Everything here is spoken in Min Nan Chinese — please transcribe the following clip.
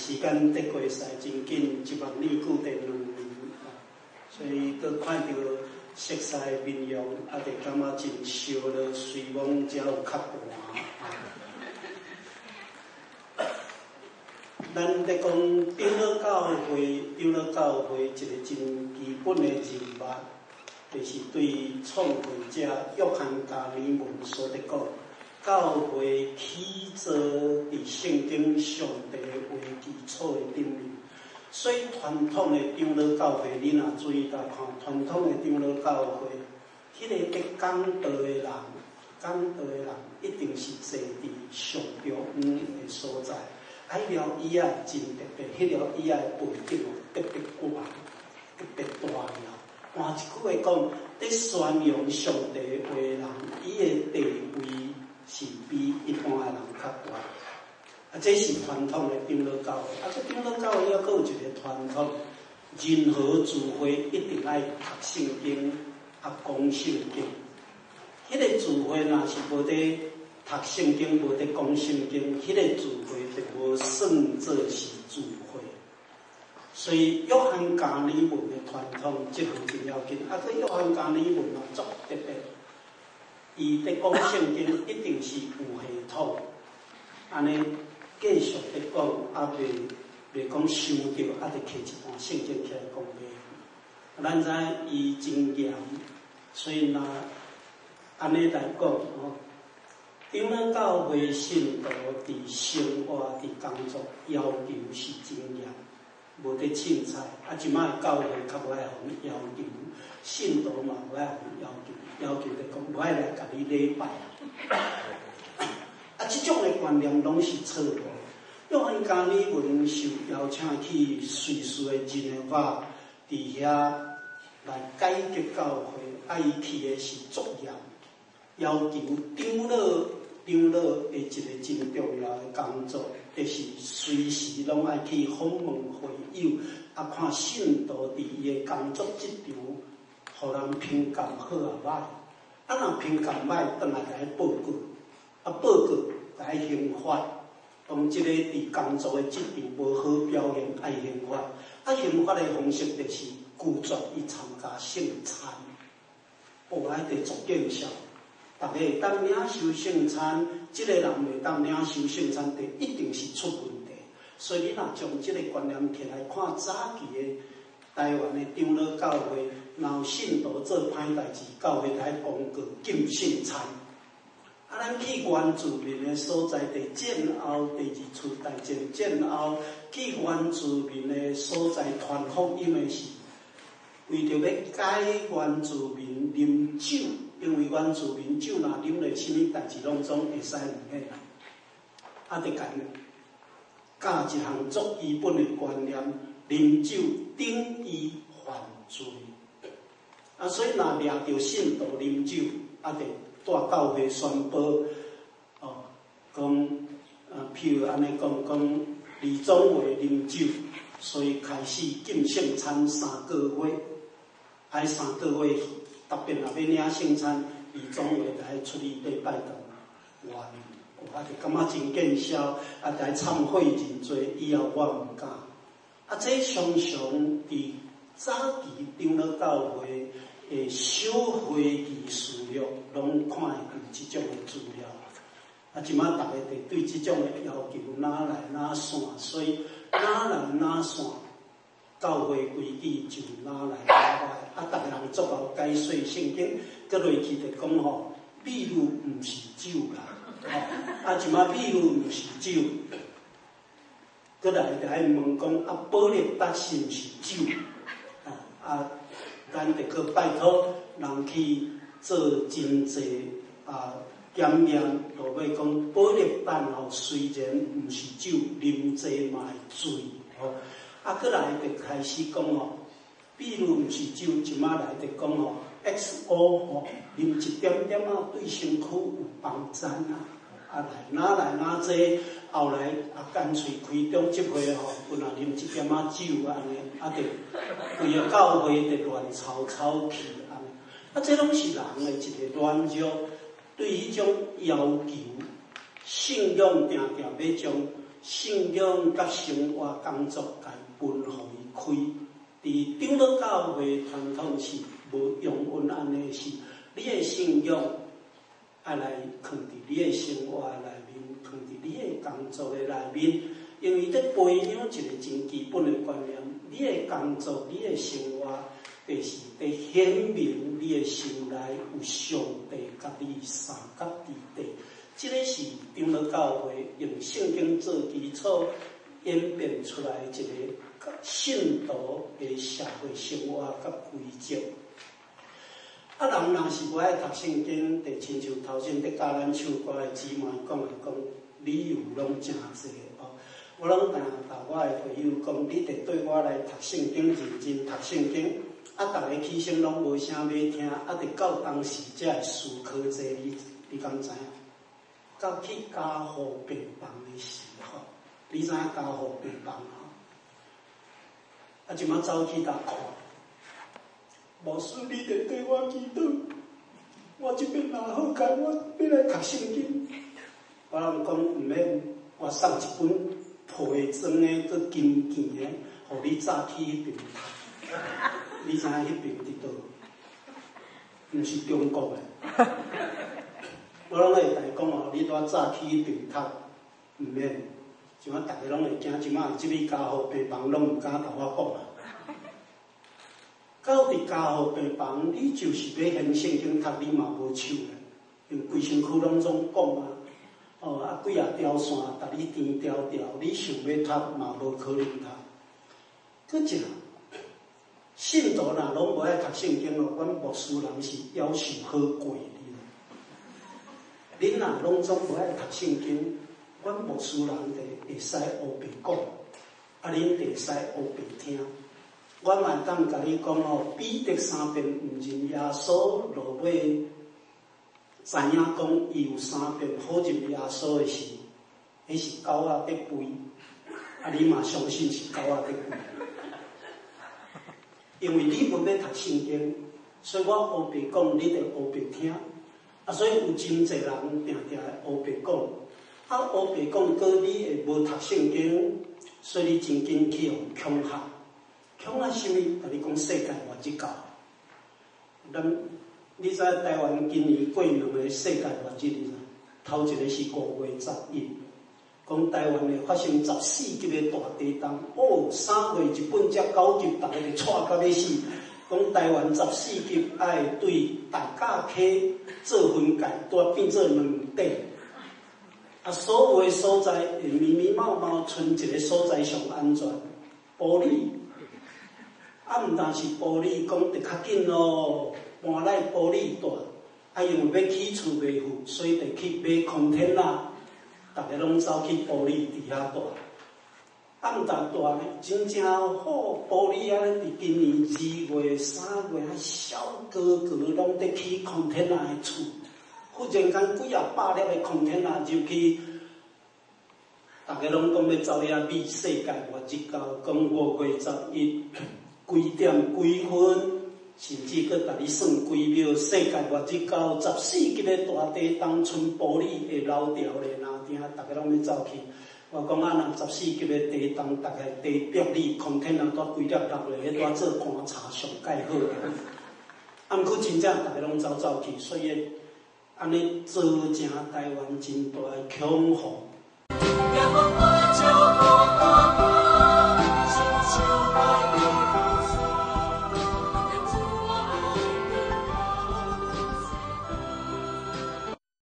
時間得過逝真緊，一目年久得2年，所以閣看著熟似的面容，啊，就感覺真燒熱，隨罔才有較寒。咱咧講長老教會，長老教會一個真基本的人物，就是對創會者約翰加爾文所咧講，教會起造佇聖經上帝話基礎的頂面。所以傳統的長老教會，你若注意來看，傳統的長老教會，彼個佇講道的人，講道的人一定是坐佇上中央的所在。啊，彼條椅仔真特別，彼條椅仔的背景哦特別懸，特別大條。換一句話講，佇宣揚上帝話的人，伊的地位是比一般的人較懸。啊，這是傳統的長老教會。啊，這長老教會猶閣有一個傳統，任何聚會一定愛讀聖經，啊，講聖經。彼個聚會若是無佇讀聖經，無佇講聖經，彼個聚會就無算做是聚會。所以約翰加爾文的傳統，這項真要緊。啊，這約翰加爾文嘛足特別，伊佇講聖經一定是有系統，按呢繼續佇講，啊袂講想著，啊就摕一段聖經起來講袂。咱知伊真嚴，所以若按呢來講吼，長老教會信徒佇生活、佇工作要求是真嚴，無佇凊彩。啊，這擺教會較無愛予要求，信徒嘛無愛予要求，要求就講無愛來共你禮拜。啊，這種的觀念攏是錯誤。約翰加爾文受邀請去瑞士的日內瓦，佇遐來改革教會，啊，伊去的是足嚴，要求長老的一個真重要的工作，就是隨時攏愛去訪問會友，啊，看信徒佇伊的工作職場，予人評鑑好抑歹，啊，若評鑑歹，轉來共伊報告，啊，報告共伊刑罰，講這個佇工作的職場無好表現，愛刑罰，啊，刑罰的方式就是拒絕伊參加聖餐，哦，啊，得足見笑。逐家會當領受聖餐，這個人袂當領受聖餐，就一定是出問題。所以你若將這個觀念摕來看早期的台灣的長老教會，若有信徒做歹代誌，教會就愛公告禁聖餐。啊，咱去原住民的所在地戰後，第二次大戰戰後，去原住民的所在傳福音的時，為著欲改原住民啉酒，因為原住民酒若啉咧，啥物代誌攏總會使毋免啦。啊，就共教一項足基本的觀念，啉酒等於犯罪。啊，所以若掠著信徒啉酒，啊，就帶教會宣布，哦，講，啊，譬如按呢講，講李宗偉啉酒，所以開始禁聖餐3個月，啊，3個月特別若欲領聖餐，李宗偉就愛出去禮拜堂還，我就感覺真見笑，啊，就愛懺悔認罪，以後我毋敢。啊，這常常佇早期長老教會的小會議事錄，攏看會著這種的資料。啊，這擺逐家就對這種的要求哪來哪散，所以哪來哪散，教會規矩就哪來哪歹。啊，逐家人足𠢕解說聖經，閣落去就講吼，秘魯毋是酒啦，吼，啊，這擺秘魯毋是酒，閣來就愛問講，啊，保力達是毋是酒？啊，咱就閣拜託人去做真濟啊檢驗，落尾講保力達吼，雖然毋是酒，啉濟嘛會醉吼。啊，閣來就開始講吼，比如毋是酒，這擺來就講吼，XO 吼，啉一點點仔對身軀有幫助啊。啊來，哪來哪濟，後來啊乾脆開中集會吼，本來啉一點仔酒按呢，啊就規个教會就亂糟糟去按呢。啊，這攏是人的一個軟弱，對彼種要求，信仰定定欲將信仰佮生活工作共分予伊開。佇長老教會傳統是無容允按呢是，你的信仰愛來囥佇你的生活內面，囥佇你的工作的內面，因為佇培養一個真基本的觀念，你的工作、你的生活，就是佇顯明你的心內有上帝佮你相佮佇底。這个是長老教會用聖經做基礎演變出來一個信徒的社會生活佮規則。啊，人若是無愛讀聖經，就親像頭先佇教咱唱歌的姊妹講的，講理由攏誠濟哦。我攏定共我的會友講，你得對我來讀聖經，認真讀聖經。啊，逐个起先攏無啥欲聽，啊，直到當時才會思考這個，你敢知影？到去加護病房的時候，你知影加護病房吼？啊，這馬走去共看，牧師，你得對我祈禱，我這邊若好開，我欲來讀聖經。我攏講毋免，我送一本皮裝的、閣金件的，予你早去彼爿讀。你知影彼爿佇佗？毋是中國的。我攏會共伊講哦，你拄早去彼爿讀，毋免。這馬逐家攏會驚，這馬這位加護病房攏毋敢共我講啊。到佇加護病房，你就是欲掀聖經讀，你嘛無手咧，因為規身軀攏總講啊。哦，啊幾仔條線，共你甜條條，你想欲讀嘛無可能讀。閣一信徒若攏無愛讀聖經哦，阮牧師人是夭壽好過。恁若攏總無愛讀聖經，阮牧師人就會使烏白講，啊，恁就會使烏白聽。我嘛會當共你講哦，彼得三遍毋認耶穌，落尾知影講伊有三遍否認耶穌的時，彼是狗仔佇吠，啊，你嘛相信是狗仔佇吠，因為你無欲讀聖經，所以我烏白講，你就烏白聽。啊，所以有真濟人定定會烏白講，啊，烏白講，閣你會無讀聖經，所以你真緊去予恐嚇，恐嚇啥物？共你講世界末日到。咱你知台灣今年過兩个世界末日，你知？頭一个是5月11，講台灣會發生14級的大地震，哦，3月日本才9級，逐家就掣甲欲死。講台灣14級愛對大甲溪做分界，拄變做兩塊。啊，所有的所在會密密麻麻，賰一个所在上安全，埔里。啊，毋但是埔里，講得較緊咯，搬來埔里住。啊，因為欲起厝袂赴，所以得去買 container，逐家攏走去埔里佇遐住。啊，毋但住呢，真正好，埔里按呢，佇今年2月、3月，啊，小高高攏佇起 container 的厝，忽然間幾仔百粒的 container 入去，逐家攏講欲走遐比世界末日到，講5月11幾點幾分，甚至閣共你算幾秒，世界末日到，14級的大地震，賰埔里會流掉咧，若定逐家攏欲走去。我講啊，若14級的地震，逐家地壁裡空天啊，拄規粒落落，彼拄做棺柴上蓋好。啊，毋過真正逐家攏走走去，所以按呢造成台灣真大的恐慌。